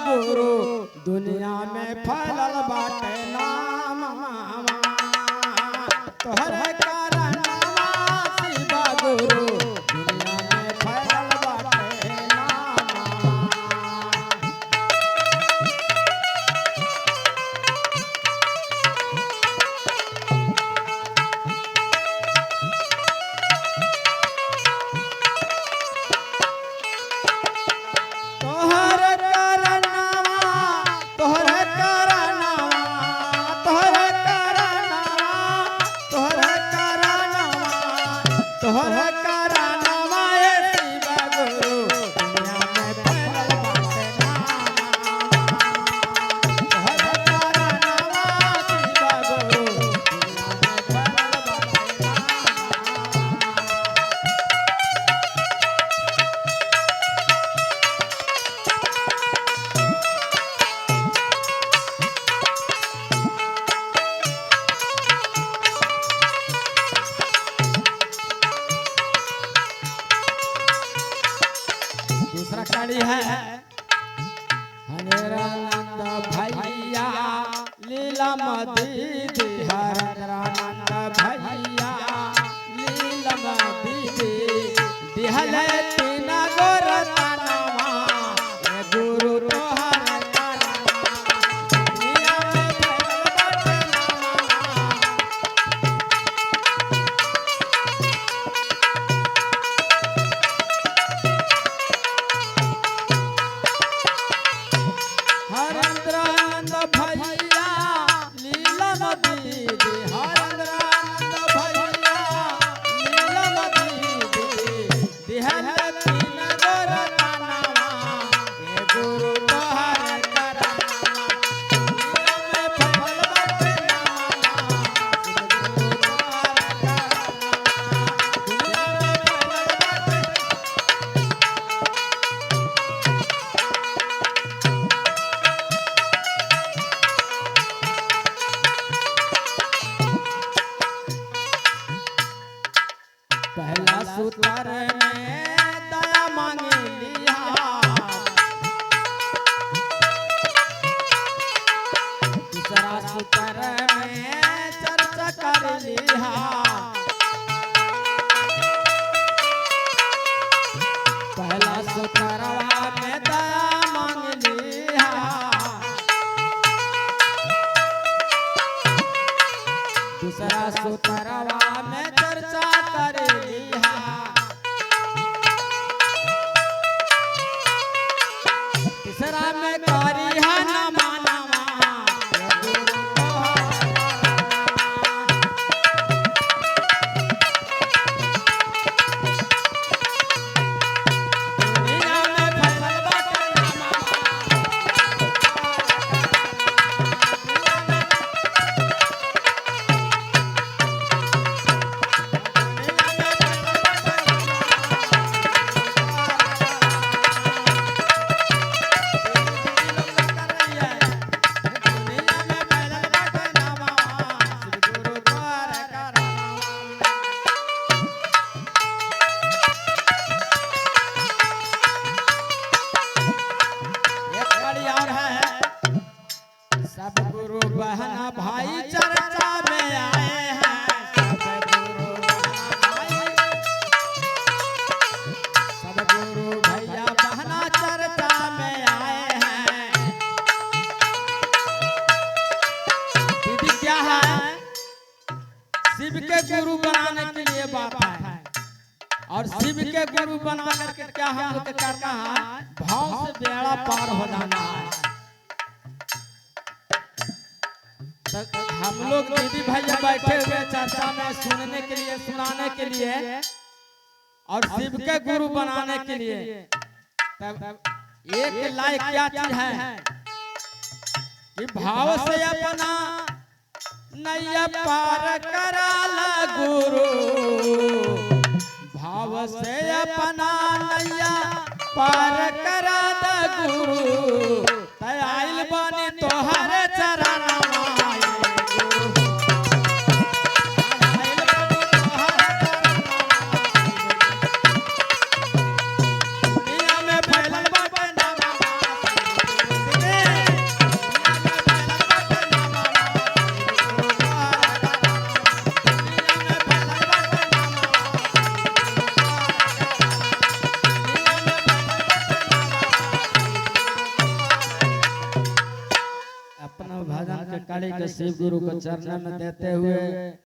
गुरु दुनिया में फैलल बाटे नाम। तोहरे कारणवा शिव गुरु दुनिया में फैलल बाटे नाम। तोहर करनावा तोहर करनावा तोहर करनावा तोहर करनावा तोहर करनावा ए शिव गुरु दुनिया में फैलल बाटे नाम। तोहर करनावा शिव गुरु दुनिया में फैलल बाटे नाम। दूसरा कड़ी है हरेरानंद भैया लीला दीदी हरेरानंद भैया लीला दीदी दिहल तीन गोर तनवा ए गुरु तोहर करनवा दुनिया में फैलल बाटे नामवा। हरेंद्रानंद भैया लीला दीदी हरेंद्रानंद भैया लीला दीदी दिहल तीन गोर तनवा ए गुरु तोहर करनवा दुनिया में फैलल बाटे नामवा। गुरु तोहर करनवा दुनिया में फैलल बाटे। पहला सूत्र में दया मांगी लिया दूसरा सूत्र में चर्चा कर लिया पहला सूत्रवा में दया मांग लिया दूसरा सूत्रवा में चर्चा कर लिया तीसरा में करी न मानवा गुरु तोहर दुनिया में फैलल बाटे नामवा। सब गुरु बहना भाई चर्चा में आए हैं सब गुरु बहना भाई सब गुरु भैया बहना चर्चा में आए हैं। दीदी क्या है शिव के गुरु बनाने के लिए बात है और शिव के गुरु बना करके क्या हम लोग के करना है भाव से बेड़ा पार हो जाना है। तो हम लोग दीदी भैया बैठे हुए चर्चा में सुनने के लिए सुनाने के लिए और शिव के गुरु बनाने के लिए। तब एक लायक क्या चीज है कि भाव से अपना नैया पार कराला गुरु भाव से अपना नैया पार करा द गुरु तय आइल बानी तोहर चरणवा गुरु। आइल बानी तोहर चरणवा। दुनिया में फैलल बाटे नामवा। के कड़ी के शिव गुरु को चरण में देते हुए।